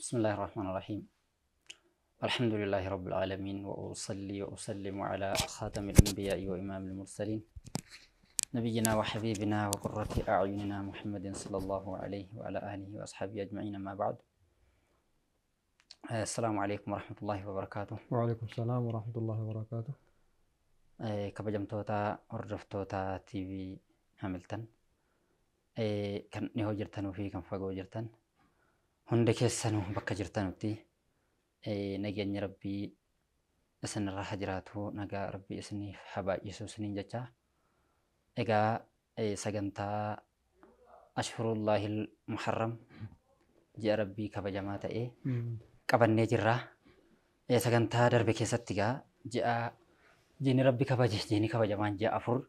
بسم الله الرحمن الرحيم. الحمد لله رب العالمين، وأصلي وأسلم على خاتم الأنبياء وإمام المرسلين، نبينا وحبيبنا وقرة أعيننا محمد صلى الله عليه وعلى آله وأصحابه أجمعين، ما بعد. السلام عليكم ورحمة الله وبركاته. وعليكم السلام ورحمة الله وبركاته. Kabajamtoota hordoftoota TV Hamilton, kan dhihoo jirtanuu fi kan fagoo jirtan hunda keessanuu bakka jirtanutti nageenya rabbii isinirra haa jiraatu, nagaa rabbii isiniif haa baay'isu isiniin jecha. Egaa sagantaa Ashhurullaahil Muharram, ji'a rabbii kabajamaa ta'e qabannee jirra. Sagantaa darbe keessatti egaa ji'a jiini rabbi kabaje, jiini kabajamaan ji'a 4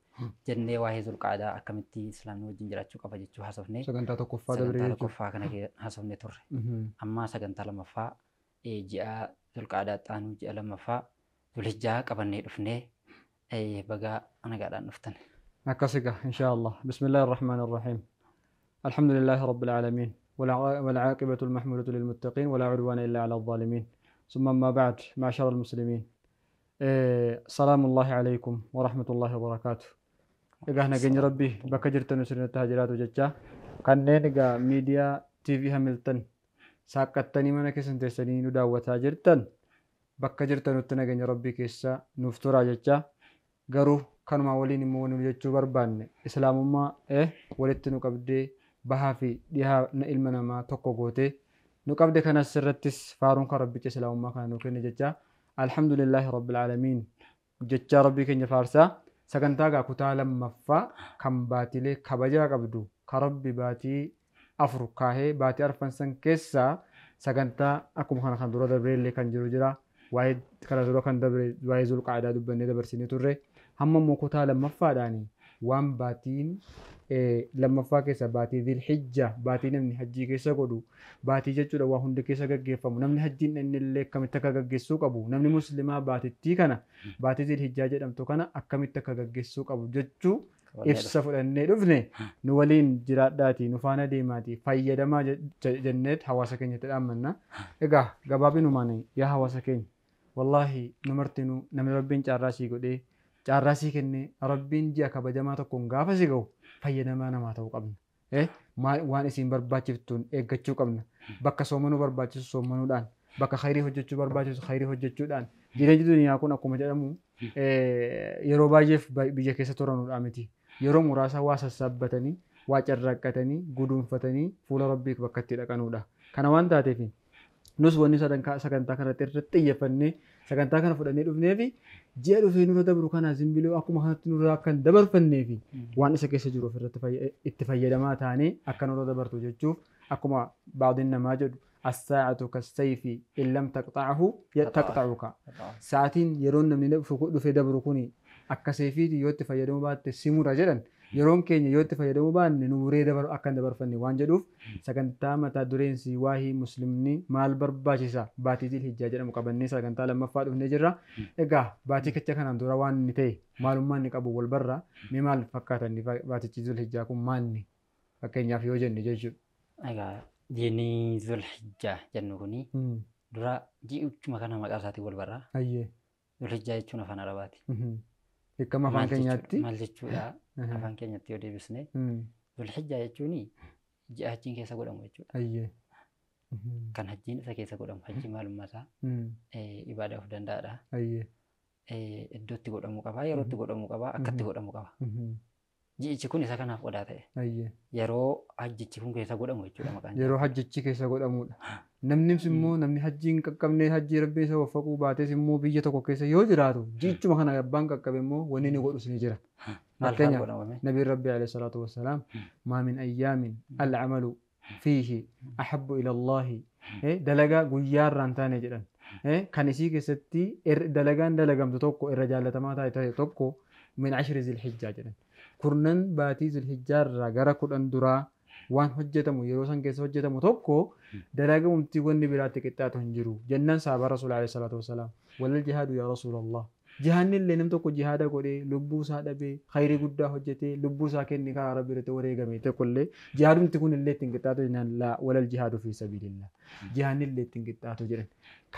jennee waa'ee Zulqaadaa akkamitti islaamni wajjin jiraachuu qaba jechuu haasofne. Sagantaa tokkoffaa dabre Sagantaa jechuudha. tokkoffaa kana haasofne turre. Amma sagantaa lammaffaa ji'a Zulqaadaa xaanuu ji'a lammaffaa Zulhijjaa qabannee dhufnee, bagaa nagaadhaan dhuftan. Akkas egaa insha Allah. Bismillaahi Rahmaani Rahiim. Alhamdulillaahi Rabbil Aalamiin. والعاقبة المحمودة للمتقين ولا عدوان إلا على الظالمين. ثم ما بعد، معشر المسلمين. سلام الله عليكم ورحمة الله وبركاته. Egaa nageenya rabbii bakka jirtan isinitti haa jiraatu jecha, kanneen egaa miidiyaa TV Hamilton saaqqattanii mana keessan teessanii nu daawwataa jirtan bakka jirtanutti nageenya rabbii keessa nuuf turaa jecha. Garuu kanuma waliin immoo nu jechuu barbaanne, islaamummaa walitti nu qabdee bahaa fi dhihaa ilma namaa tokko gootee nu qabde kanas irrattis faaruun kan rabbicha islaamummaa kana nu kenne jecha, alhamdulillahi rabbil aalamiin jecha rabbii keenya faarsaa. Sagantaa gaa kutaa lammaffaa kan baatilee kabajaa qabdu kan rabbi baatii 4 kaahee baatii arfan san keessaa sagantaa akkuma kana kan dura dabre illee kan jiru jira. Waa'ee kana dura kan dabre waa'ee Zulqaadaa dubbannee dabarsinee turre. Hamma immoo kutaa lammaffaadhaani waan baatiin lammaffaa keessa baatii Zilhijja, baatii namni hajjii keessa godhu, baatii jechuudha waa hundi keessa gaggeeffamu, namni hajjiin inni illee akkamitti akka gaggeessuu qabu, namni muslimaa baatittii kana baatii Zilhijjaa jedhamtu kana akkamitti akka gaggeessuu qabu jechuu ibsa fudhannee dhufne. Nu waliin jiraadhaatii nu faana deemaatii fayyadamaa jenneet hawaasa keenyatti dhaammanna. Egaa gabaabinumaan yaa hawaasa keenya, wallaahi nu martinuu namni rabbiin carraa sii godhee carraa sii kennee rabbiin ji'a kabajamaa tokkoon gaafa si ga'u fayyadamaa namaa ta'uu qabna. Waan isin barbaachiftuun eeggachuu qabna. Bakka soomanuu barbaachisu soomanuudhaan, bakka khayrii hojjechuu barbaachisu khayrii hojjechuudhaan, jireenyi duniyaa kun akkuma jedhamu yeroo baay'eef biyya keessa turanuudha miti. Yeroo muraasa waa sassaabbatanii, waa carraaqqatanii, guduunfatanii fuula rabbii bakka itti dhaqanuudha. Kana waan taateef nus wanni sagantaa kanatti irratti xiyyeeffannee sagantaa kana fudhannee dhufnee fi ji'a dhufee nurra dabru kana zimbiloo akkuma kanatti nurra akka hin dabarfannee fi waan isa keessa jiru ofirratti itti fayyadamaa taanee akka nurra dabartu jechuuf, akkuma baadin namaa jedhu, as-saa'atu kas-sayfi in lam taqta'ahu taqta'uka. Sa'aatiin yeroon namni dhufee dabru kuni akka seefiiti, yoo itti fayyadamuu baatte si mura jedhan. Yeroon keenya yoo itti fayyadamuu baanne nu muree dabaru akka hin dabarfanne waan jedhuuf sagantaa mataa dureensi waahii muslimni maal barbaachisa baatii Zilhijjaa jedhamu qabannee sagantaa lammaffaa dhufnee jirra. Egaa baatii kecha kanaan dura waan inni ta'e maalummaa inni qabu wal barra. Mee maal fakkaata inni baatichi Zilhijjaa kun maalni fakkeenyaaf yoo jenne jechuudha? Egaa jiini Zulhijjaa jennu kuni dura ji'ichuma kana maqaa isaatiin wal barra. Zulhijjaa jechuun afaan Arabaati. Hiikama afaan keenyaatti. Maal jechuudha afaan keenyatti yoo deebisne, Zulhijjaa jechuun ji'a hajjiin keessa godhamu jechuudha. Kan hajjiin isa keessa godhamu, hajji maalummaa isaa ibaadaa of danda'aadha. Iddootti godhamuu qaba, yerootti godhamuu qaba, akkatti godhamuu qaba. Ji'ichi kun isa kanaaf qodaa ta'e. Yeroo hajjichi kun keessa godhamu jechuudha maqaan. Yeroo hajjichi keessa godhamudha. Namni immoo namni hajjii hin qaqqabne, hajjii rabbiin isa waffaquu baates immoo biyya tokko keessa yoo jiraatu ji'ichuma kana abbaan qaqqabe immoo wanni inni godhus ni jira. Maal fa'aa godhamame? Nabiin Rabbi alayhi salaatu wassalaam, maa min ayyaamin al-amalu fiihi ahabbu ila Allaahi, dalagaa guyyaa irraa hin taane jedhan. Kan isii keessatti dalagaan dalagamtu tokko irra jaallatamaa ta'e tokko min ashri Zilhijjaa jedhan. Kurnan baatii Zilhijjaa irraa gara 10 duraa waan hojjetamu yeroo san keessa hojjetamu tokko dalagamumti wanni biraatti qixxaatu hin jiru. Jennaan sahaaba Rasuula alayhi salaatu wassalaam, walal jihaadu yaa Rasuulallah? Jihaanni illee nam tokko jihaada godhee lubbuu isaa dhabee khayrii guddaa hojjetee lubbuu isaa kenne karaa Rabbii irratti wareegame tokkollee jihaadumti kun illee ittiin qixxaatu jennaan laa walal jihaadu fi sabiilillah. Jihaanni illee ittiin qixxaatu jedhan.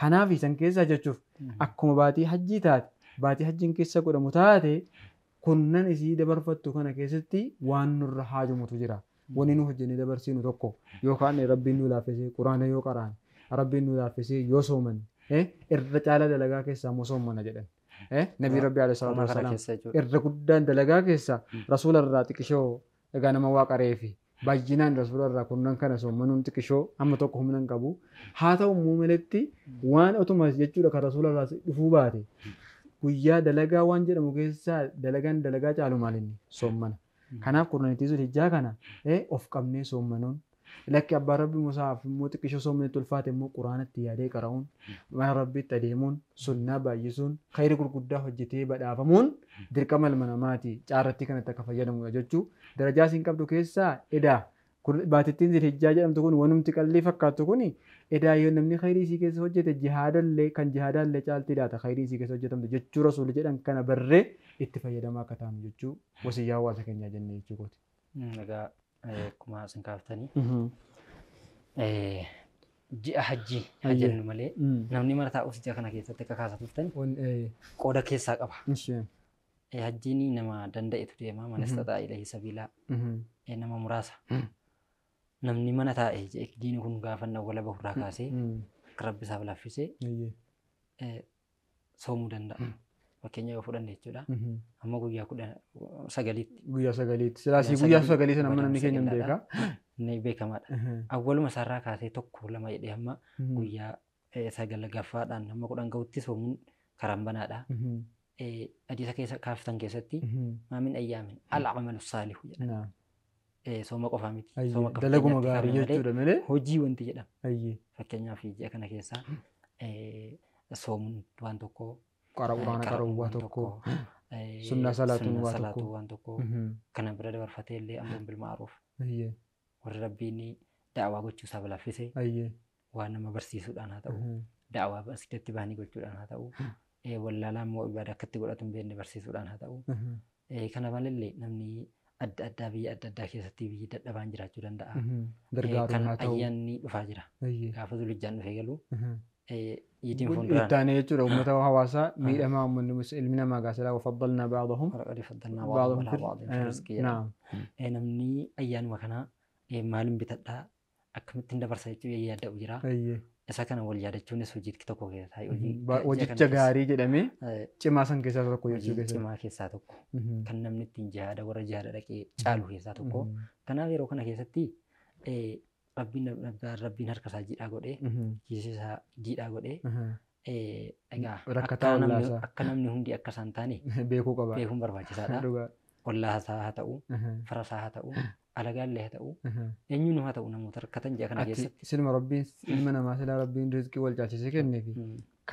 Kanaaf isan keessaa jechuuf akkuma baatii hajjii taate baatii hajjiin keessa godhamu taate kunnan isii dabarfattu kana keessatti waan nurra haajumutu jira. Wanni nu hojjennee dabarsinu tokko yookaan Rabbiin nu laaffisee Quraana yoo qaraane Rabbiin nu laaffisee yoo soomanne irra caala dalagaa keessaa immoo soomana jedhan. Nabii Rabbi alayhi salaatu wasalaam irra guddaan dalagaa keessaa rasuula irraa xiqishoo egaa nama waa qareefi baay'inaan rasuula irraa kunnan kana soomanuun xiqishoo amma tokko humna hin qabu. Haa ta'u immoo malatti waan otuma jechuudha kan rasuula irraa dhufuu baate guyyaa dalagaa waan jedhamu keessaa dalagaan dalagaa caalu maalinni soomana. Kanaaf kurnanitti Zulhijjaa kana of qabnee soommanuun lakki abbaa Rabbi Musaaf immoo xiqqishoo soomnetti ulfaate immoo Quraanatti yaadee qara'uun mana Rabbiitti adeemuun sunnaa baay'isuun khayri gurguddaa hojjetee badhaafamuun dirqama ilma namaati caarratti kanatti akka fayyadamudha jechuu darajaa isiin qabdu keessaa edaa baatittiin Zulhijjaa jedhamtu kun wanumti qallii fakkaattu kun edaa yoo namni khayrii isii keessa hojjete jihaadallee kan jihaadallee caaltii laata khayrii isii keessa hojjetamtu jechuu rasuulli jedhan kana barree itti fayyadamaa akka taanu jechuu wasiyyaa hawaasa keenyaa jennee jechuu kooti. Egaa akkuma isin kaaftanii ji'a hajjii haa jennu malee namni mana taa'us ji'a kana keessatti akka kaasaa turtan qooda keessaa qaba. Hajjiin nama danda'etu deema manas taa'aa ilaahi sabiilaa nama muraasa. Namni mana taa'e jiini kun gaafa awwala bahurraa kaasee akka Rabbi isaaf laaffisee soomuu danda'a. Fakkeenya yoo fudhanne jechuudha. Amma guyyaa 19tti. Guyyaa 9tti. Silaasii guyyaa 9 sana amma namni keenya hin beeka. Inni beekamaadha. Awwaluma isaarraa kaasee 1 2 jedhee hamma guyyaa 9 gaffaadhaan hamma 10 gahutti soomuun karaan banaadha. Hadiisa keessa kaaftan keessatti maamin ayyaamin al-amalu saalihu jedha. Sooma qofaa miti. Sooma dalaguma gaarii jechuudha malee. Hojii wanti jedhama. Fakkeenyaaf ji'a kana keessa soomuun waan tokko. Quraana qara'uun waan tokko. Sunnaa salaatuun waan tokko. Kana bira dabarfatee illee amruun bil ma'ruuf. Warri Rabbiin da'awaa gochuu isaaf laaffise. Waan nama barsiisuudhaan haa ta'u. Da'awaa asitti bahanii gochuudhaan haa ta'u. Wallaalaa immoo ibaada akkatti godhatu hin beekne barsiisuudhaan haa ta'u. Kana malallee namni adda addaa biyya adda addaa keessatti biyyi dadhabaan jiraachuu danda'a. Gargaaruun haa ta'u. Ayyaanni dhufaa jira. Gaafa Zulhijjaan dhufee galu iidiin fuulduraan. Ittaanee jechuudha uummata hawaasaa miidhamaa uummanni ilmi namaa gaasalaa wafaddalnaa ba'dahum. Walaqad faddalnaa ba'dahum alaa ba'din fi rizqi jedhama. Namni ayyaanuma kanaa maaliin bitadhaa akkamittiin dabarsa jechuu yaadda'u jira. Isa kana wal yaadachuunis hojii tokko keessaa hojicha gaarii jedhamee cimaa san keessaa tokko jechuu keessaa. Cimaa keessaa tokko kan namni ittiin jihaada warra jihaada dhaqee caalu keessaa tokko. Kanaaf yeroo kana keessatti Rabbiin harka isaa jiidhaa godhee kiisii isaa jiidhaa godhee egaa akka namni hundi akka isaan taane beekuu qaba. Beekuun barbaachisaadha. Ollaa isaa haa ta'u, fara isaa haa ta'u, alagaallee haa ta'u, eenyuun haa ta'u namoota rakkatan ji'a kana keessatti. Silma Rabbiin ilma namaa silaa Rabbiin rizqii wal caalchisee kenneefi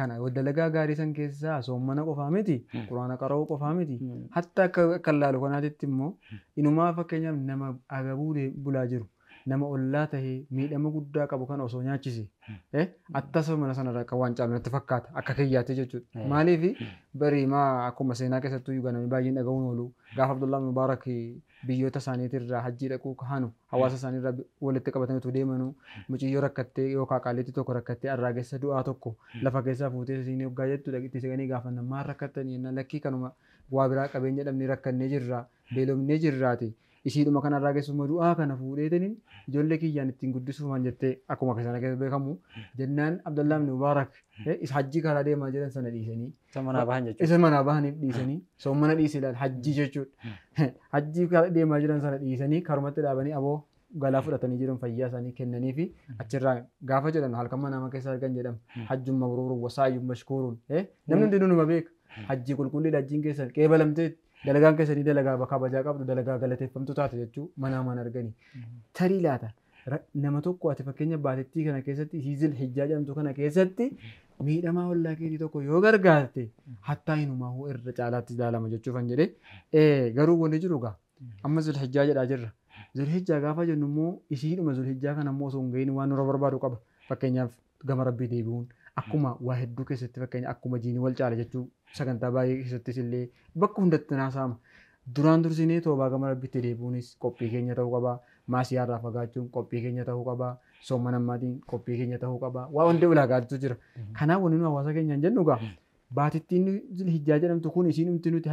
kana dalagaa gaarii san keessaa soommana qofaa miti, Quraana qara'uu qofaa miti. Hatta akka laalu kanaatitti immoo inumaa fakkeenyaaf nama agabuu bulaa jiru. Nama ollaa tahee miidhama guddaa qabu kana osoo nyaachise attas mana sanarraa akka waan caalu natti fakkaata akka kiyyaatti jechuudha. Maaliif barii maa akkuma seenaa keessattuu iyyuu namni baay'een dhaga'uun oolu gaafa Abdullaa Mubaarak biyyoota isaaniitirraa hajjii dhaquu kahanu hawaasa isaaniirraa walitti qabatanii utuu deemanuu muciyyoo rakkattee yookaan qaaleetti tokko rakkattee arraagessa du'aa tokko lafa keessaa fuutee isiin hoggaa jettu itti siqanii gaafanna maal rakkattanii jennaan lakkii kanuma waa biraa qabeenya dhabnee rakkannee jirra beelofnee jirraati. Isiidhuma kanarraa keessumaa du'aa kana fuudheetaniin ijoollee kiyyaan ittiin guddisuuf waan jettee akkuma sana keessa beekamu jennaan Abdallaa ibn Mubaarak isa hajjii karaa deemaa jiran sana dhiisanii isa manaa bahan jechuudha. Isa manaa bahaniif dhiisanii soomana dhiise ilaal hajjii jechuudha. Hajjii karaa deemaa jiran sana dhiisanii karumatti dhaabanii aboo galaa fudhatanii jiran fayyaa isaanii kennanii fi achirraa gaafa jedhan halkan mana nama keessa argan jedhama. Hajjuun mabruuruun wasaayyuun mashkuuruun namni hundinuu numa beeka. Hajjii qulqulliidha hajjiin keessan qeebalamtee dalagaan keessanii dalagaa kabajaa qabdu dalagaa galateeffamtu taate jechuu manaa mana arganii. Tarii laata nama tokko ati fakkeenya baatettii kana keessatti isii Zilhijjaa jedhamtu kana keessatti miidhamaa ollaa keetii tokko yoo gargaarte hattaa hinumaa hoo irra caalaatti ilaalama jechuufan jedhee garuu wanti jiru gaa amma Zilhijjaa jedhaa jirra. Zilhijjaa gaafa jennu immoo isiidhuma Zilhijjaa kana immoo osoo hin gahin waan nurra barbaadu qaba. Fakkeenyaaf gama Rabbii deebi'uun akkuma waa hedduu keessatti fakkeenya akkuma jiini wal caala jechuu Sagantaa baay'ee keessattis illee bakka hundatti naasaama. Duraan dursinee toobaa gama Rabbitti deebi'uunis qophii keenya ta'uu qaba. Maasiyaa irraa fagaachuun qophii keenya ta'uu qaba. Sooma namaatiin qophii keenya ta'uu qaba. Waa hundi ulaagaatu jira. Kanaaf wanni nu hawaasa keenyaan jennu egaa baatittiin Zulhijjaa jedhamtu kun isiin nuti nuti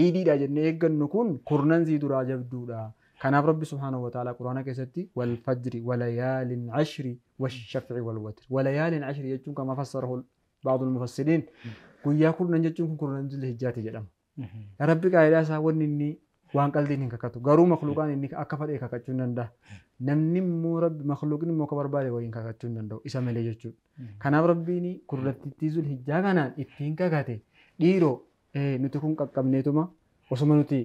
iidiidha jennee eeggannu kun kurnan sii duraa jabduudha. Kanaaf Rabbi subhaanahu wa ta'ala Quraana keessatti wal fajri walayaalin ashri washaf'i wal watri. Walayaalin ashri jechuun kama fassarahu ba'dul mufassiriin guyyaa kurnan jechuun kun kurnan Zulhijjaati jedhama. Rabbi qaayidaa isaa wanni inni waan qalbiin hin kakatu garuu makluuqaan inni akka fedhe kakachuu hin danda'a. Namni immoo Rabbi makluuqni immoo akka barbaade waliin kakachuu hin danda'u isa malee jechuudha. Kanaaf Rabbiin kurrattii Zulhijjaa kanaan ittiin kakate dhiiroo nuti kun qaqqabneetuma osuma nuti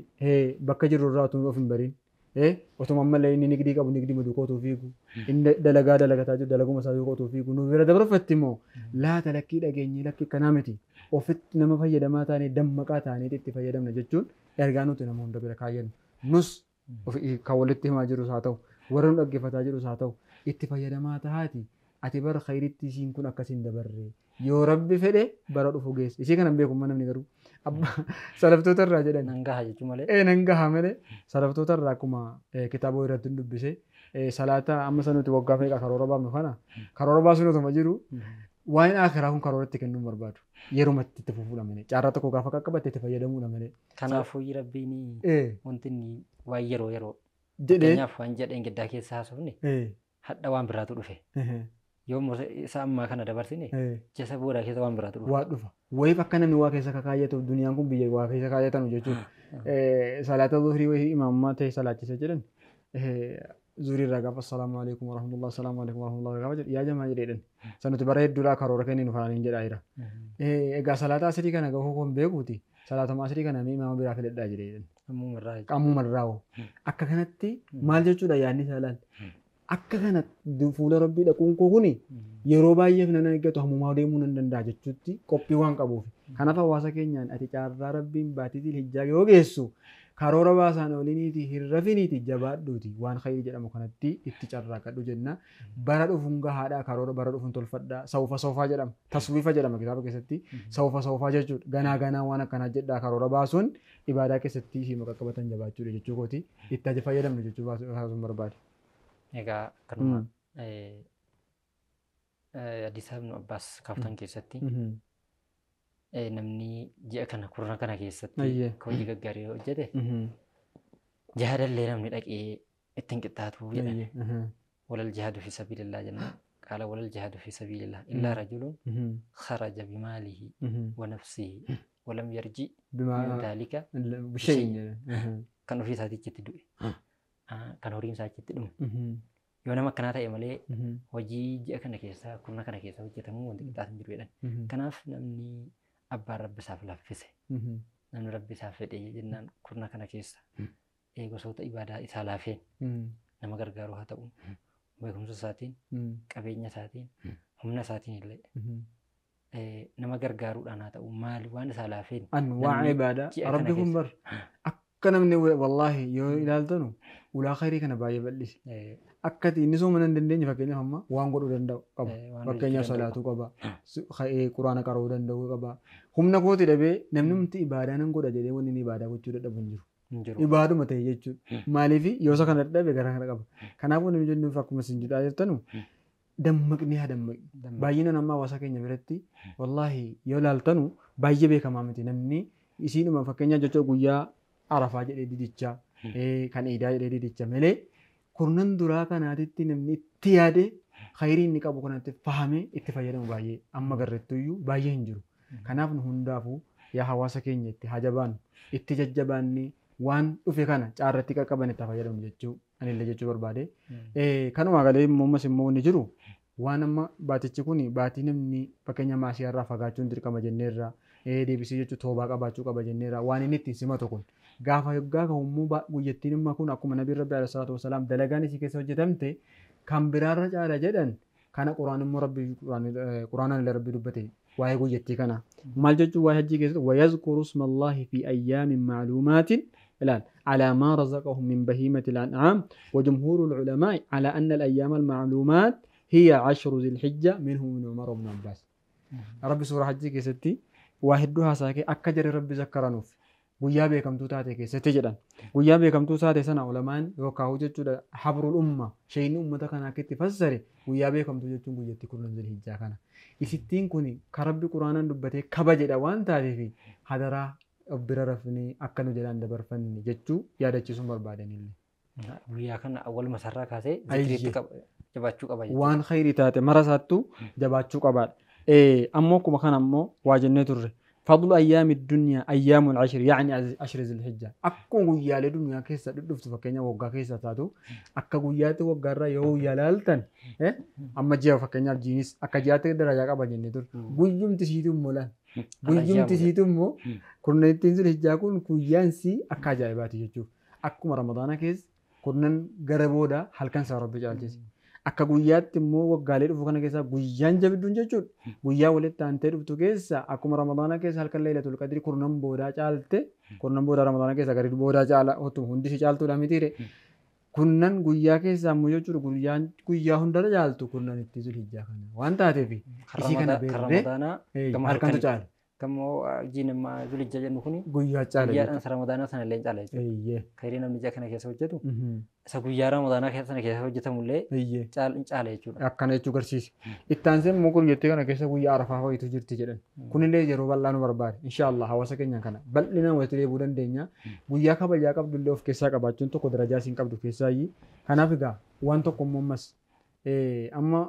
bakka jirru irraa otuma of hin bariin otuma ammallee inni nigdii qabu nigdii maduu fiigu inni dalagaa dalagataa jiru dalaguma isaa duukootuu fiigu nu bira dabarfatti immoo laata lakkii dhageenyee lakkii akkanaa miti ofitti nama fayyadamaa taanee dammaqaa taanee itti fayyadamna jechuun ergaa nuti nama hunda bira kaayyannu. Nus kan walitti himaa jirus haa ta'u warra nu dhaggeeffataa jirus haa ta'u itti fayyadamaa tahaati ati bara khayritti isiin kun akkasiin dabarre yoo Rabbi fedhe bara dhufu geesse isii kana hin beeku namni garuu salaftoota irraa jedhan. Nan gaha jechuu malee. Nan gaha malee salaftoota irraa akkuma kitaaba irratti hin dubbise salaata amma sanuti waggaa meeqa karoora baafnu kana karoora baasuun otuma jiru waa'een akhiraa kun karoora itti kennuu barbaadu yerumatti itti fufuudha malee carraa tokko gaafa qaqqabatte itti fayyadamuudha malee. Kanaafuu Rabbiin wanti inni waan yeroo yeroo jedhee fakkeenyaaf waan jedheen giddaa keessa haasofne hadha waan biraatu dhufe. Yoo isa ammaa kana dabarsine jasa boodaa keessa waan biraatu dhufa. Waa dhufa. Wayiif akka namni waa keessa kakaayyatuuf duniyaan kun biyya waa keessa kaayyatanu jechuudha. Salaata zuhrii wayii imaamummaa ta'e salaachisa jedhan zuhrii irraa gaafa assalaamu alaikum warahmatullah assalaamu alaikum warahmatullah gaafa jedhu yaa jamaa jedheedhan. Sanuti bara hedduudhaa karoora kenninu kanaan hin jedhaa jira. Egaa salaata asirii kana gahuu kun beekuuti. Salaatuma asirii kana mee imaama biraa filadhaa jedheedhan. Ammuma irraa hoo. Akka kanatti maal jechuudha yaadni isaa laal. Akka kana fuula Rabbii dhaquun koo kuni yeroo baay'eef nan eeggatu hammumaa deemuu nan danda'a jechuutti qophii waan qabuuf. Kanaaf hawaasa keenyaan ati carraa Rabbiin baatii Zulhijjaa yoo geessu karoora baasaan oliiniiti hin rafiniiti jabaadhuuti waan khayrii jedhamu kanatti itti carraaqadhu jenna. Bara dhufuun gahaadhaa karoora bara dhufuun tolfadhaa sawfa sawfaa jedhama taswiifa jedhama kitaaba keessatti sawfa sawfaa jechuudha ganaa ganaa waan akkanaa jedhaa karoora baasuun ibaadaa keessatti ishii qaqqabatan jabaachuudha jechuu kooti itti fayyadamnu jechuu baasuun barbaade. Egaa kanuma Hadiisa Ibnu Abbaas kaaftan keessatti namni ji'a kana kurna kana keessatti hojii gaggaarii hojjete jihaadallee namni dhaqee ittiin qixxaatu jedhan. Walal jihaadu fi sabiilillah jenna. Qaala walal jihaadu fi sabiilillah illaa rajulun kharaja bimaalihi wa nafsihi wa lam yarji min dhaalika bishay'in kan ofii isaatii achitti du'e. Kan horiin isaa achitti dhume. Yoo nama akkanaa ta'e malee hojii ji'a kana keessa kurna kana keessa hojjetamuu wanti qixxaatu hin jiru jedhan. Kanaaf namni abbaan Rabbi isaaf laaffise namni Rabbi isaaf fedhe jennaan kurna kana keessa gosoota ibaadaa isaa laafeen nama gargaaru haa ta'u beekumsa isaatiin qabeenya isaatiin humna isaatiin illee nama gargaaruudhaan haa ta'u maali waan isaa laafeen. Anwaa ibaadaa Rabbi kun bar akka namni wallaahi yoo ilaaltanu ulaa khayrii kana baay'ee bal'ise. Akka inni sooma hin dandeenye fakkeenyaaf amma waan godhuu danda'u qaba. Fakkeenyaaf salaatuu qaba. Quraana qara'uu danda'uu qaba. Humna kooti dhabee namni humti ibaadaa nan godha jedhee wanni inni ibaadaa gochuu dadhabu hin jiru. Ibaaduma ta'e jechuudha. Maaliif yoo isa kana dadhabe gara kana qaba. Kanaaf wanni jennuuf akkuma isin jedhaa jirtanu dammaqni haa dammaqni. Baay'inaan amma hawaasa keenya biratti wallaahi yoo ilaaltanu baay'ee beekamaa miti namni isiinuma fakkeenyaaf jechuudha guyyaa Arafaa jedhee didichaa kan Iidaa jedhee didicha malee kurnan duraa kanaatitti namni itti yaade khayrii inni qabu kanatti fahamee itti fayyadamu baay'ee amma garreettuyyuu baay'ee hin jiru. Kanaaf nu hundaafuu yaa hawaasa keenya itti hajabaannu itti jajjabaannee waan dhufe kana caarratti qaqqaban itti fayyadamnu jechuu anillee jechuu barbaade. Kanuma galee immoo ammas immoo inni jiru waan amma baatichi kun baatii namni fakkeenya maasii irraa fagaachuun dirqama jenneerra deebisee jechuun toobaa qabaachuu qaba jenneerra waan inni ittiin simatu kun gaafa yoggaa ka'ummoo guyyattiin immoo kun akkuma nabiin Rabbi alayhi salaatu wasalaam dalagaan isii keessa hojjetamte kan biraarra caala jedhan kana quraan immoo Rabbi quraanaan illee Rabbi dubbate waa'ee guyyattii kana maal jechuun waa'ee hajjii keessatti wayazkuru ismallaahi fi ayyaamin ma'luumaatin ilaal على ما رزقهم من بهيمة الأنعام وجمهور العلماء على أن الأيام المعلومات هي 10 ذي الحجة منهم ابن عمر وابن عباس. ربي سورة حجي كيستي Waa hedduu haasaa kee akka jarri rabbi zakkaranuuf guyyaa beekamtuu taate keessatti jedhan. Guyyaa beekamtuu taate sana ulamaan yookaan jechuudha habrul umma shayni ummata kanaa akka itti fassare guyyaa beekamtuu jechuun guyyatti kurnan Zulhijjaa kana. Isittiin kun kan rabbi quraanaan dubbatee kabajedha waan taateef hadaraa of bira rafnee akka nu jalaan dabarfanne jechuu yaadachiisuun barbaadanillee. Guyyaa kana awwaluma sarraa kaasee zikriitti jabaachuu qaba jechuudha. Waan khayrii taate mara isaattuu jabaachuu qabaadha. Ammoo akkuma kana ammoo waa jennee turre. Fadlu ayyaami dunyaa ayyaamul ashri yaani ashri zilhijjaa. Akkuma guyyaalee dunyaa keessa dhudhuftu fakkeenya waggaa keessa taatu akka guyyaatti waggaarraa yoo guyyaa laaltan amma ji'a fakkeenyaaf jiinis akka ji'aatti darajaa qaba jennee turre. Guyyumti siitu immoo laal. Guyyumti siitu immoo kurnanittiin zilhijjaa kun guyyaan sii akka ajaa'ibaati jechuudha. Akkuma ramadaana keessa kurnan gara booda halkan isaa rabbi caalchise. Akka guyyaatti immoo waggaalee dhufu kana keessaa guyyaan jabduun jechuudha. Guyyaa walitti aantee dhuftu keessa akkuma ramadaana keessa halkan Laylatul Qadri kurnan boodaa caalte kurnan boodaa ramadaana keessa gadi boodaa caala otuma hundi si caaltuudha mitiire. Kurnan guyyaa keessaa immoo jechuudha guyyaan guyyaa hundarra caaltu kurnan itti Zulhijjaa kana waan taateef isii kana beeknee halkantu caala. Kammoo jiin Zulhijjaa jennu kuni guyyaa caala. Guyyaadhaan ramadaanaa sana illee caala jechuudha. Khayrii namni ji'a kana keessa hojjetu isa guyyaa ramadaanaa sana keessa hojjetamullee caala jechuudha. Akkana jechuu garsiisa. Itti aansee immoo guyyoottii kana keessa guyyaa arafaa wayiitu jirti jedhan. Kunillee yeroo bal'aa nu barbaada. Inshaallah hawaasa keenya kana bal'inaan walitti deebi'uu dandeenya. Guyyaa kabajaa qabdullee of keessaa qabaachuun tokko darajaa isiin qabdu keessaayyii. Kanaaf egaa waan tokko immoo ammas amma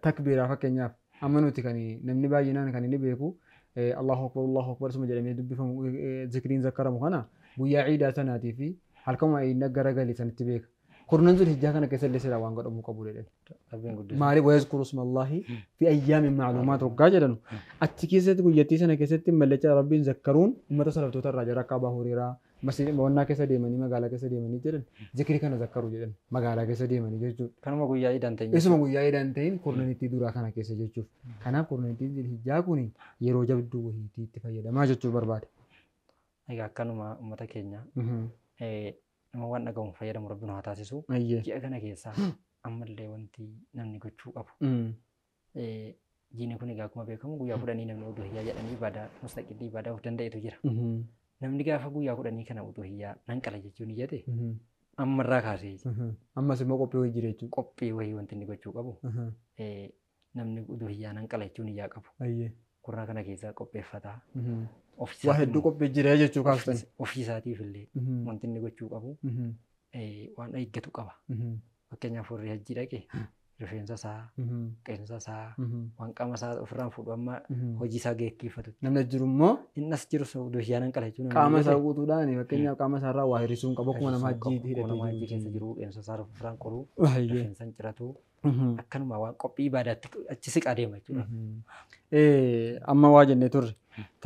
takbiiraa fakkeenyaaf amma nuti kan namni baay'inaan kan inni beeku Allahu akbar Allahu akbar suma jedhamee dubbifamu zikriin zakkaramu kana guyyaa ciidaa sanaatii fi halkanuma inni garagali sanitti beeka. Kurnan Zulhijjaa kana keessa illee silaa waan godhamuu qabu jedhan. Maaliif wayazkuru ismallahi fi ayyaamin macluumaat waggaa jedhanu achi keessatti guyyattii sana keessatti mallacha rabbiin zakkaruun uummata salaftoota irraa jara akka Abaa Huriiraa wannaa keessa deemanii magaalaa keessa deemanii jedhan zikrii kana zakkaruu jedhan magaalaa keessa deemanii jechuudha. Kanuma guyyaa iidaan ta'in. Isuma guyyaa iidaan ta'in kurnanittii duraa kana keessa jechuuf. Kanaaf kurnanittiin Zulhijjaa kun yeroo jabduu wayiitii itti fayyadamaa jechuu barbaada. Egaa akkanuma uummata keenya nama waan dhagahuun fayyadamu rabbi nu haa taasisu. Ji'a kana keessaa ammallee wanti namni gochuu qabu. Jiini kun egaa akkuma beekamu guyyaa 10 namni uduhiyyaa jedhanii ibaadaa mustaqillii ibaadaa of danda'etu jira. Namni gaafa guyyaa 10 kana uduhiyyaa nan qala jechuun iyyate ammarraa kaasee. Ammas immoo qophii wayii jira jechuudha. Qophii wayii wanti inni gochuu qabu. Namni uduhiyyaa nan qala jechuun iyyaa qabu. Kurna kana keessaa qopheeffataa. Waa hedduu qophii jira jechuu kaastan. Ofii isaatiif illee wanti inni gochuu qabu waan eeggatu qaba. Fakkeenyaaf warri hajjii dhaqe rifeensa isaa, qeensa isaa, waan qaama isaa ofirraan fuudhu amma hojii isaa geggeeffatu. Namni jiru immoo inni as jiru uduhiyyaa nan qala jechuun qaama isaa guutuudhaan fakkeenyaaf qaama isaarraa waa hir'isuu hin qabu akkuma nama hajjii hidhatee jiru. Keessa jiru qeensa isaa ofirraan qoruu, rifeensa hin ciratu. Akkanuma waan qophii ibaadaatti achi siqaa deema jechuudha. Amma waa jennee turre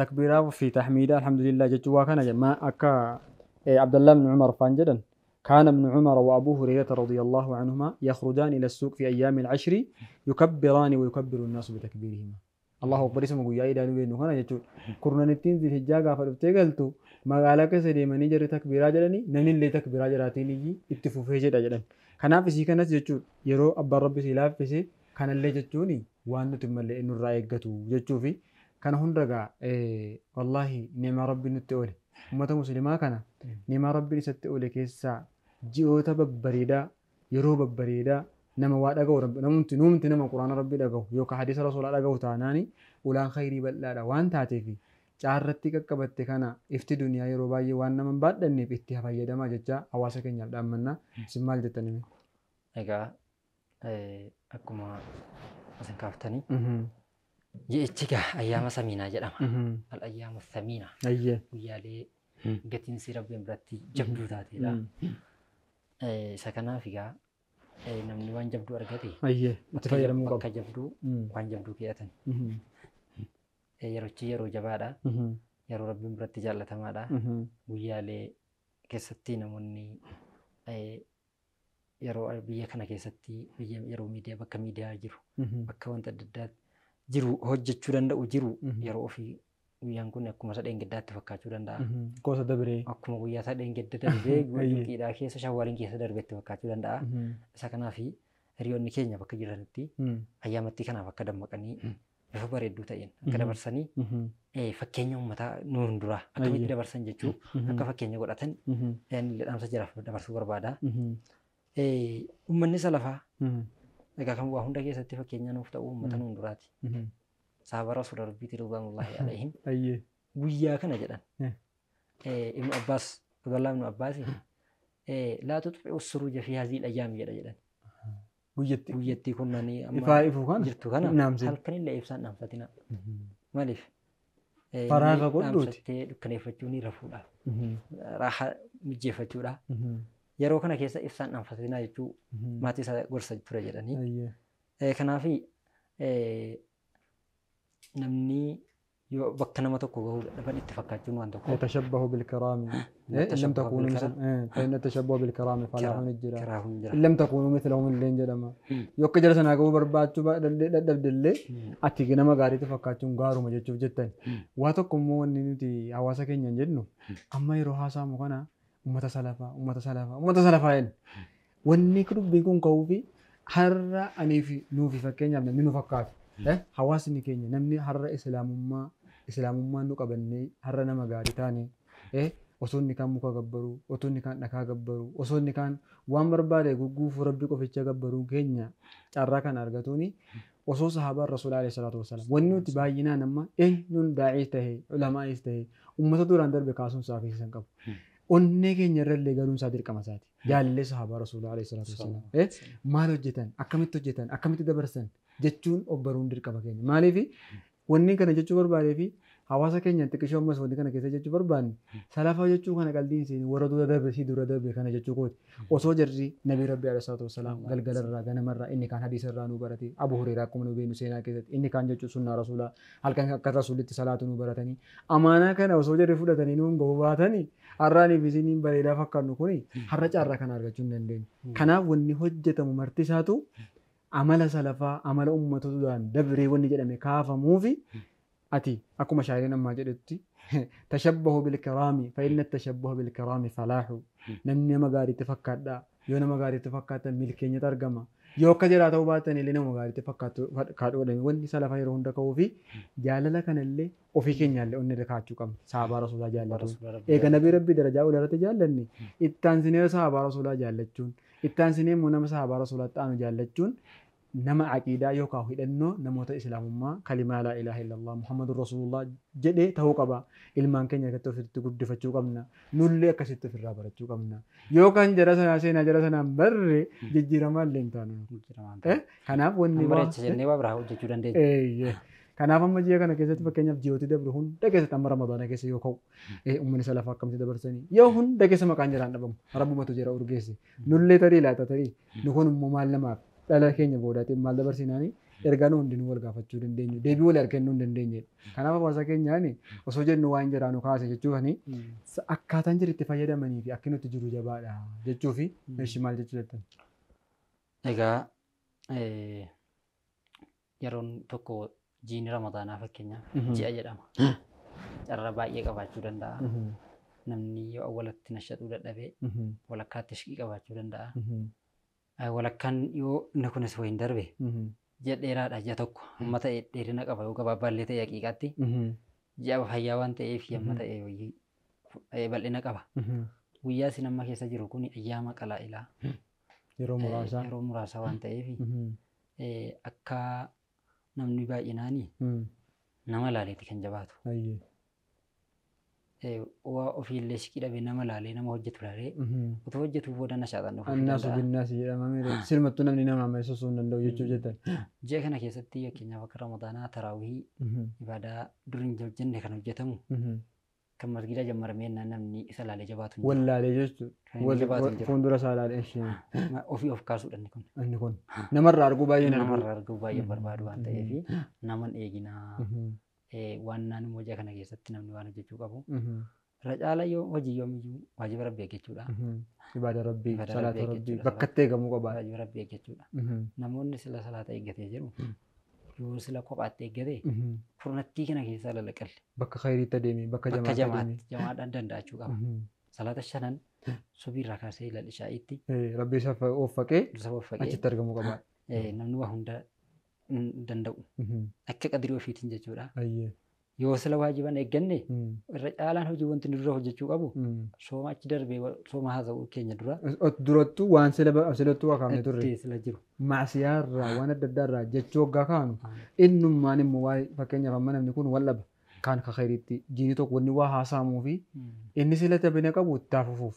takbiiraa fi tahmiidaa alhamdulillah jechuun waa kana akka Abdallah ibn Umar faan jedhan كان ابن عمر وأبو هريرة رضي الله عنهما يخرجان إلى السوق في أيام العشر يكبران ويكبر الناس بتكبيرهما. الله أكبر اسمه guyyaa iidaan beeknu kana jechuudha. Kurnanittiin Zulhijjaa gaafa dhuftee galtu magaalaa keessa deemanii jarri takbiiraa jedhanii namni illee takbiiraa jedhaatiin itti fufee jedha jedhan. Kanaaf isii kanas jechuudha yeroo abbaan rabbi si laaffise kanallee jechuun waan nuti malee nurraa eeggatu jechuufi kana hunda egaa wallaahi ni'maa rabbi nutti oole uummata musliimaa kana ni'maa rabbiin isatti oole keessaa ji'oota babbareedaa yeroo babbareedaa nama waa dhaga'u namumti nuumti nama quraana rabbii dhaga'u yookaan hadiisa rasuulaa dhaga'u taanaani ulaan khayrii bal'aadha waan taateef caarratti qaqqabatte kana ifti duniyaa yeroo baay'ee waan nama hin baadhanneef itti fayyadamaa jecha hawaasa keenyaaf dhaammannaa isin maal jettanii? Egaa akkuma isin kaaftanii ji'ichi egaa ayyaama samiinaa jedhama. Al ayyaama samiinaa guyyaalee gatiin si rabbiin biratti jabduu taateedha. Isa kanaaf egaa namni waan jabduu argate itti fayyadamuu qaba. Bakka jabduu waan jabduu keeyatan. Yerochi yeroo jabaadha. Yeroo rabbiin biratti jaallatamaadha. Guyyaalee keessatti namoonni yeroo biyya kana keessatti yeroo miidiyaa bakka miidiyaa jiru bakka wanta adda addaa jiru hojjechuu danda'u jiru yeroo ofii guyyaan kun akkuma sadeen gaddaatti fakkaachuu danda'a. Gosa dabiree. Akkuma guyyaa sadeen gadda darbee guyyaa keessa shawwaaliin keessa darbeetti fakkaachuu danda'a. Isa kanaaf hiriyoonni keenya bakka jiranitti ayyaamatti kanaaf akka dammaqanii bifa bareedduu ta'een akka dabarsanii fakkeenya uummataa nuun duraa akkamitti dabarsan jechuu akka fakkeenya godhatan illee dhaamsa jiraaf dabarsuu barbaada. Uummanni salafaa egaa kan waa hunda keessatti fakkeenya nuuf ta'u uummata nuun duraati. Sahaaba Rasuula Rabbiiti ridwaanullaahi alayhim guyyaa kana jedhan. Ibnu Abbaas Abdullah ibnu Abbaas laa tutfi'u suruuja fi haziil ayyaami jedha jedhan. Guyyattii kunnanii amma jirtu kana halkanillee ibsaan dhaamsatina. Maaliif? Faraaga godhuuti. Dhaamsattee dukkaneeffachuu ni rafuudhaaf. Raahaa mijeeffachuudha. Yeroo kana keessa ibsaan dhaamsatina jechuu maatii isaa gorsa ture jedhanii. Kanaaf namni yoo bakka nama tokko gahuu dadhaban itti fakkaachuun waan tokko. Tashabbahu bilkiraami. Illam takuunu فإن التشبه بالكرام فلاح jira. إن لم تكونوا مثلهم illee jedhama. Yoo akka jara sanaa gahuu barbaachuu dadhabdellee ati nama gaariitti fakkaachuun gaaruma jechuuf jettan. Waa tokko immoo wanni nuti hawaasa keenyaan jennu amma yeroo haasa'amu kana uummata salafaa uummata salafaa uummata salafaa jenna. Wanni dubbiin kun ka'uu fi har'a anii fi nuufi fakkeenyaaf namni nu fakkaatu. Hawaasni keenya namni har'a islaamummaan nu qabannee har'a nama gaarii taane osoo inni kaan muka gabbaruu, osoo inni kaan dhakaa gabbaruu, osoo inni kaan waan barbaade gugguufuu rabbi qoficha gabbaruu keenya carraa kana argatuuni osoo sahaabaan rasuula alayhi salaatu wasalaam wanni nuti baay'inaan amma eenyuun daa'ii ta'e ulamaa'is ta'e uummata duraan darbe kaasuun isaa fi san qabu. Onnee keenya irrallee galuun isaa dirqama isaati. Jaalallee sahaabaa rasuula alayhi salaatu wasalaam. Maal hojjetan, akkamitti hojjetan, akkamitti dabarsan jechuun of baruun dirqama keenya. Maaliif wanni kana jechuu barbaadee fi hawaasa keenya xiqqishoo ammas wanni kana keessa jechuu barbaanne salafa jechuu kana qalbiin isin warra dura darbe si dura darbe kana jechuu kooti. Osoo jarri nabii rabbi alayhi salaatu wasalaam galgalarraa ganamarraa inni kaan hadiisarraa nu barate Abu Hureyraa akkuma nu beeknu seenaa keessatti inni kaan jechuu sunnaa rasuulaa halkan akka rasuulitti salaatu nu baratanii amaanaa kana osoo jarri fudhatanii nuun gahuu baatanii har'aaniif isiniin bareedaa fakkaannu kuni har'a carraa kana argachuu hin dandeenyu. Kanaaf wanni hojjetamu marti isaatu amala salafaa amala uummata duraan dabree wanni jedhame kaafamuufi ati akkuma shaayiriin ammaa jedhetti tashabbahu bilkiraami fa inna tashabbahu bilkiraami falaahu namni nama gaariitti fakkaadhaa yoo nama gaariitti fakkaatan milkeenyatu argama yoo akka jedhaa ta'uu baatan illee nama gaariitti fakkaatu godhame wanni salafa yeroo hunda ka'uu fi jaalala kanallee ofii keenyaallee onni irra kaachuu qabna sahaabaa rasuulaa jaallatu eega nabii rabbii darajaa olaarratti jaallanne ittaansinee sahaabaa rasuulaa jaallachuun ittaansinee immoo nama sahaabaa rasuulaatti aanu jaallachuun nama aqiidaa yookaan hidhannoo namoota islaamummaa kalimaa laa ilaaha illallah muhammadur rasuulullah jedhee ta'uu qaba. Ilmaan keenya irratti ofitti guddifachuu qabna. Nullee akkasitti ofirraa barachuu qabna. Yookaan jara sanaa seenaa jara sanaan barre jijjiiramaa illee hin taanu. Kanaaf wanni bareecha jennee waa biraa hojjechuu dandeenya. Kanaaf amma ji'a kana keessatti fakkeenyaaf ji'ooti dabru hunda keessatti amma ramadaana keessa yoo ka'u uummanni salafaa akkamitti dabarsanii yoo hunda keessa maqaan jiraan dhabamu rabbumatu jira urgeesse nullee tarii laata tarii nu kun immoo maal namaaf dhala keenya boodaatiin maal dabarsinaani ergaa nu hundinuu wal gaafachuu dandeenyu deebii wal argannuu hin dandeenyedha. Kanaaf hawaasa keenyaan osoo jennu waan jiraa nu kaase jechuufani akkaataan jiru itti fayyadamanii fi akki nuti jiru jabaadha jechuufi meeshii maal jechuu jettan. Egaa yeroon tokko jiini ramadaanaa fakkeenyaaf ji'a jedhama. Carraa baay'ee qabaachuu danda'a. Namni yoo awwalatti nashaduu dadhabee walakkaatti shiqii qabaachuu danda'a. Walakkaan yoo inni kunis wayin darbe ji'a dheeraadha ji'a tokko amma ta'e dheerina qaba yoo gabaabaallee ta'e haqiiqaatti ji'a fayyaa waan ta'eef amma ta'e wayii bal'ina qaba. Guyyaa isin amma keessa jiru kun ayyaama qalaa'ilaa yeroo muraasa waan ta'eef akka namni baay'inaanii nama laaleeti kan jabaatu. Waa ofiillee shiqii dhabee nama laalee nama hojjetu laalee otoo hojjetuu booda nashaadhaan dhufuu Annaasu binnaasi jedhama miire silmattuu namni nama ammayyaa osoo hin danda'u jechuu jettan. Ji'a kana keessatti fakkeenyaaf akka ramadaanaa taraawihii ibaadaa dur hin hojjenne kan hojjetamu kan masgiida jammaramee namni isa laalee jabaatu hin jiru. Wallaalee jechuudha. Fuuldura isaa laalee ishee. Ofii of kaasuudha inni kun. Inni kun namarraa arguu baay'ee namarraa arguu baay'ee barbaadu waan ta'eef naman eeginaa. Waan naan immoo ji'a kana keessatti namni waan hojjechuu qabu. Irra caala yoo hojii yoomiyyuu waajiba rabbii eeggachuudha. Ibaada rabbii, salaata rabbii bakka itti eegamuu qaba. Waajiba rabbii eeggachuudha. Namoonni sila salaata eeggatee jiru yoo sila kophaatti eeggate furnattii kana keessaa lalaqalle. Bakka khayriitti adeemi, bakka jamaatti jamaadhaan danda'achuu qaba. Salaata shanan subiirraa kaasee ilal ishaa'itti. Rabbii isa offaqee achitti argamuu qaba. Namni waa hunda Danda'u. Akka qadirii ofiitiin jechuudha. Yoo sila waajiban eegganne irra caalaan hojii wanti nu dura hojjechuu qabu sooma achi darbee sooma haasa'uu keenya dura. Durattuu waan silattuu akaafne turre. Itti sila jiru. Maasiyaa irraa waan adda addaa irraa jechuu waggaa kaanu innummaan immoo waa'ee fakkeenyaaf amma namni kun wal dhaba kaan ka khayriitti jiini tokko wanni waa haasa'amuu fi inni sila jabina qabu itti hafuufuuf.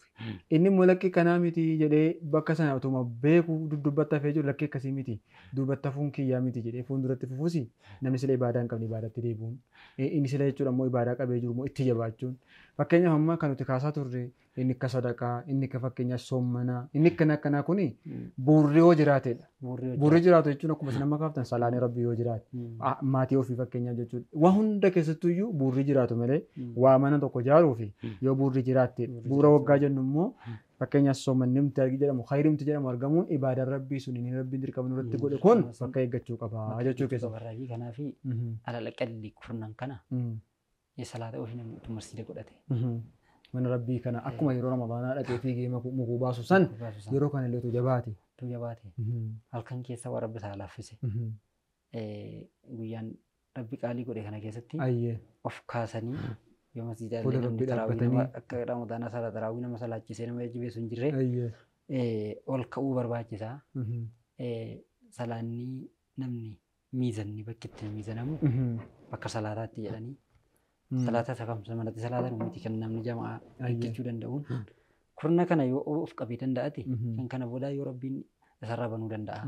Inni immoo lakkii kanaa miti jedhee bakka sana utuma beeku duddubbatti hafee jiru lakkii akkasii miti duubatti hafuun kiyyaa miti jedhee fuulduratti fufuusi namni sila ibaadaa hin qabne ibaadaatti deebi'uun inni sila jechuudha immoo ibaadaa qabee jiru immoo itti jabaachuun fakkeenyaaf amma kan nuti kaasaa turre inni akka sadaqaa inni akka fakkeenyaaf soommanaa inni akkana akkanaa kuni bu'uurri yoo jiraatedha. Bu'uurri jiraatu jechuun akkuma isin amma kaaftan salaanii rabbii yoo jiraate maatii ofii fakkeenyaaf jechuudha. Waa hunda keessattuyyuu bu'uurri jiraatu malee waa mana tokko ijaaruu fi yoo bu'uurri jiraatte bu'uura waggaa jennu immoo fakkeenyaaf soommanni nuti jedhamu khayrimti jedhamu argamuun ibaadaan rabbii sun inni rabbiin dirqama nurratti godhe kun bakka eeggachuu qaba jechuu keessatti. Kanaaf alal aqalli kurnan kana salaata ofii namni utuu masjiida godhate. Mana rabbii kana akkuma yeroo ramadaanaa dhaqee fiigee mukuu baasu san yeroo kana illee utuu jabaate. Utuu jabaate. Halkan keessa waan rabbi isaa laaffise. Guyyaan rabbi qaalii godhe kana keessatti of kaasanii yoo masjiida illee namni taraawii akka ramadaanaa sala taraawii nama salaachisee nama jajjabeessu hin jirre ol ka'uu barbaachisaa. Salaanni namni miizanni bakki itti miizanamu bakka salaataatti jedhanii. Salaata isa kamsa manatti salaatan miti kan namni jamaa eeggachuu danda'uun. Kurna kana yoo of qabee danda'ate kan kana booda yoo rabbiin isarraa banuu danda'a.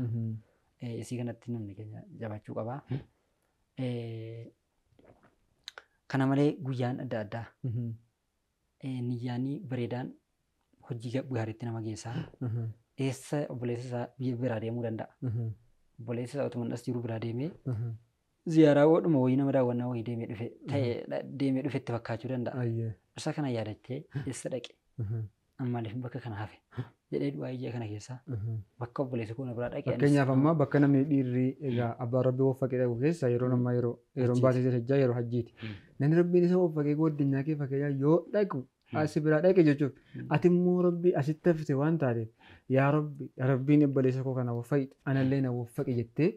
Isii kanatti namni keenya jabaachuu qaba. Kana malee guyyaan adda addaa niyyaanii bareedaan hojii gaariitti nama geessaa. Eessa obboleessa isaa biyya biraa deemuu danda'a. Obboleessa isaa utuma as jiru biraa deemee ziyaaraa godhuma wayii nama daawwannaa wayii deemee dhufe ta'ee deemee dhufetti fakkaachuu danda'a. Isa kana yaadattee eessa dhaqe maaliif bakka kana hafe jedhee du'aa ijaa kana keessaa bakka obboleessa koo na biraa dhaqe. Fakkeenyaaf amma bakka namni dhiirri egaa abbaan rabbii waffaqee dhaqu keessa yeroo ammaa yeroo yeroon baasee jira yeroo hajjiiti. Namni rabbiin isa waffaqee addunyaa kee fakkeenyaaf yoo dhaqu asi biraa dhaqe jechuuf ati immoo rabbii asitti hafte waan taateef yaa rabbi rabbiin obboleessa koo kana waffaqe anallee na waffaqe jettee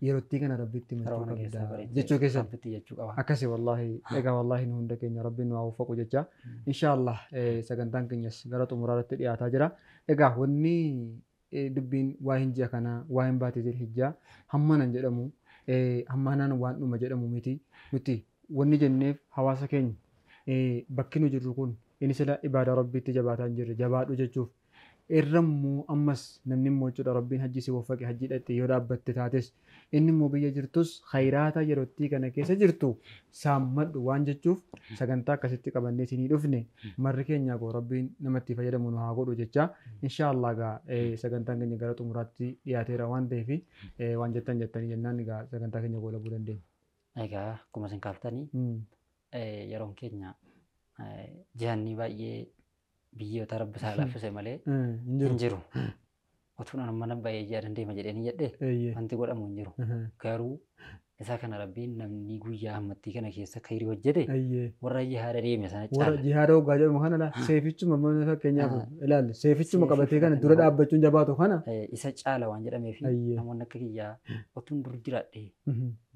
yerootti kana rabbitti himachuu qabda jechuu keessatti akkasi wallaahi egaa wallaahi nu hunda keenya rabbiin nu haa waffaqu jecha inshaallah sagantaan keenyas gara xumuraatti dhiyaataa jira egaa wanni dubbiin waa hin ji'a kanaa waa hin baatee jiru hijjaa hammanan jedhamu hammanaan waan dhuma jedhamu miti nuti wanni jenneef hawaasa keenya bakki nu jirru kun inni sila ibaadaa rabbiitti jabaataa hin jirre jabaadhu jechuuf irra immoo ammas namni immoo jechuudha rabbiin hajji si waffaqe hajji dhaqxe yoo dhaabbatte taates inni immoo biyya jirtus khayraata yerootti kana keessa jirtu saammadhu waan jechuuf sagantaa akkasitti qabannee isinii dhufne marri keenya goo rabbiin namatti fayyadamu nu haa godhu jecha inshaallah gaa sagantaan keenya gara xumuraatti dhiyaateera waan ta'eef waan jettan jettanii jennaan egaa sagantaa keenya goolabuu dandeenya. Egaa akkuma isin kaaftanii yeroon keenya jihanni baay'ee biyyoota rabbi isaa laaffise malee hin jiru. Otuun an mana baay'ee ji'a dandeema jedhanii jedhee wanti godhamu hin jiru. Garuu isa kana rabbiin namni guyyaa ammattii kana keessa khayrii hojjete warra jihaada deeme sana caala. Warra jihaada hoggaa jedhamu kana laa seefichuma mana fakkeenyaaf ilaalle seefichuma qabatee kana dura dhaabbachuun jabaatu kana. Isa caala waan jedhameef namoonni akka kiyyaa otuun dur jiraadhee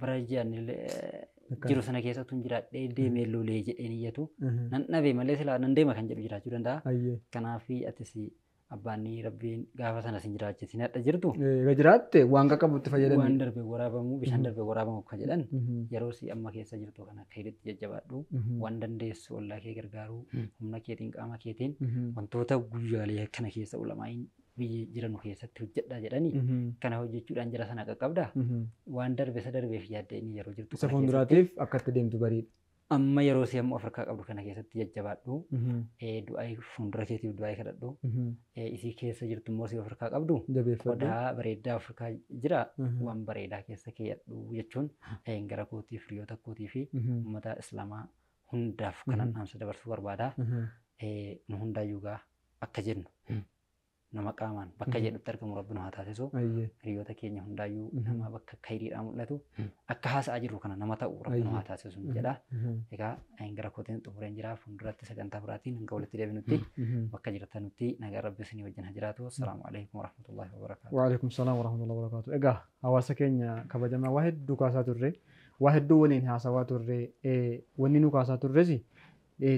bara ji'aan jiru sana keessa otuun jiraadhee deemee lolee jedheen iyyatu nan dhabe malee silaa nan deema kan jedhu jiraachuu danda'a. Kanaaf atis abbaanni rabbiin gaafa sana sin jiraachisin hadha jirtu. Egaa jiraatte waan qaqqabutti fayyadame. Waan darbee waraabamu bishaan darbee waraabamu akka jedhan yeroo si amma keessa jirtu kana akka hidhatti jajjabaadhu waan dandeessu ollaa kee gargaaruu humna keetiin qaama keetiin wantoota guyyaalee kana keessa ulamaa'iin biyya jiranu keessatti hojjedhaa jedhanii kana hojjechuudhaan jira sana qaqqabdaa waan darbe isa darbeef yaadde inni yeroo jirtu. Isa fuulduraatiif akka itti deemtu bariidha. Amma yeroo si amma Afrikaa qabdu kana keessatti jajjabaadhu du'aa fuuldura keetiif du'aa kadhadhu isii keessa jirtu immoo si Afrikaa qabdu qodaa bareedaa Afrikaa jira waan bareedaa keessa keeyyadhu jechuun gara kootii hiriyoota kootii fi uummata Islaamaa hundaaf kanan dhaamsa dabarsuu barbaada. Nu hundaayyuu gaa akka jennu Nama qaamaan bakka jedhutti argamu Rabbi nu haa taasisu. Hiriyoota keenya hundaayyuu nama bakka khayriidhaan mul'atu akka haasa'aa jirru kana nama ta'u Rabbi nu haa taasisu jedha. Egaa gara kootiin xumureen jira, fuulduratti sagantaa biraatiin hanga walitti deebinutti bakka jirtanutti nagaa Rabbi isinii wajjin haa jiraatu. Assalaamu alaikum warahmatullahi wabarakaatu. Waalaikum salaam warahmatullahi wabarakaatu. Egaa hawaasa keenya kabajamaa waa hedduu kaasaa turre, waa hedduu waliin haasawaa turre, wanni nu kaasaa turres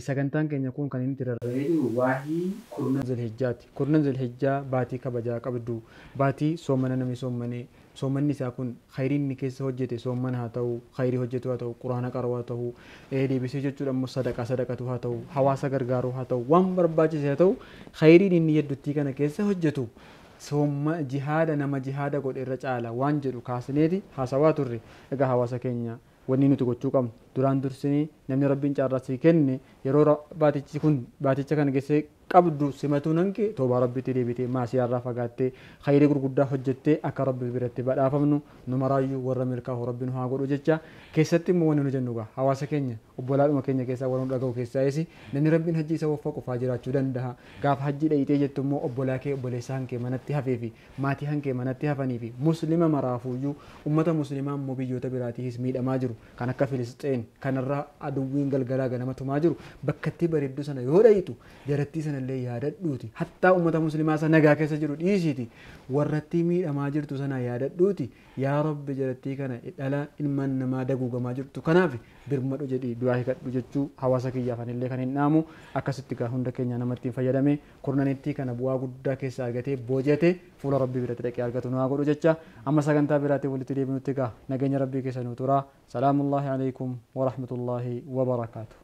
sagantaan keenya kun kan inni itti rarra'ee jiru waa'ee kurnan Zilhijjaati. Kurnan Zilhijjaa baatii kabajaa qabdu, baatii soomana namni soomane, soomanni isaa kun khayriin inni keessa hojjete soomana haa ta'u, khayrii hojjetu haa ta'u, quraana qara'u haa ta'u, deebisee jechuudha immoo sadaqaa sadaqatu haa ta'u, hawaasa gargaaruu haa ta'u, waan barbaachise haa ta'u, khayriin inni hedduutti kana keessa hojjetu sooma jihaada nama jihaada godhe irra caala waan jedhu kaasneeti haasawaa turre. Egaa hawaasa keenya wanni nuti gochuu qabnu duraan dursinee namni Rabbiin carraa sii kenne yeroo baatichi kun baaticha kana keessa qabdu simatuu nanke toobaa Rabbitti deebitee maasiyaarraa fagaattee khayrii gurguddaa hojjettee akka Rabbi biratti badhaafamnu nu maraayyuu warra milkaa'u Rabbi nu haa godhu jecha. Keessatti immoo wanni nu jennu egaa hawaasa keenya obbolaadhuma keenya keessaa warra nu dhaga'u keessaayis namni Rabbiin hajji isa waffaqu faa jiraachuu danda'a. Gaafa hajji dhayitee jettu immoo obbolaa kee obboleessa hankee manatti hafee fi maatii hankee manatti hafanii fi muslima maraafuyyuu ummata muslimaa immoo biyyoota biraatiis miidhamaa jiru kan akka Filisxeen kanarraa aduwwiin galgalaa ganama tumaa jiru bakkatti bareedduu sana yoo dhayitu jarattii sana illee yaadadhuuti. Hattaa ummata muslimaa sana nagaa keessa jiru dhiisiiti warrattii miidhamaa jirtu sana yaadadhuuti. Yaa Rabbi jarattii kana dhala ilmaan namaa daguugamaa jirtu kanaaf birmadhu jedhii du'aa hiikadhu jechuu hawaasa kiyyaaf anillee kan hin dhaamu. Akkasitti gaa hunda keenya namatti hin fayyadame kurnanittii kana bu'aa guddaa keessa argatee boojate fuula Rabbii biratti dhaqee argatu nu haa godhu jecha. Amma sagantaa biraatiin walitti deebinutti gaa nageenya Rabbii keessa nu turaa. Salaamullaahi alaikum warahmatullaahi wabarakaatu.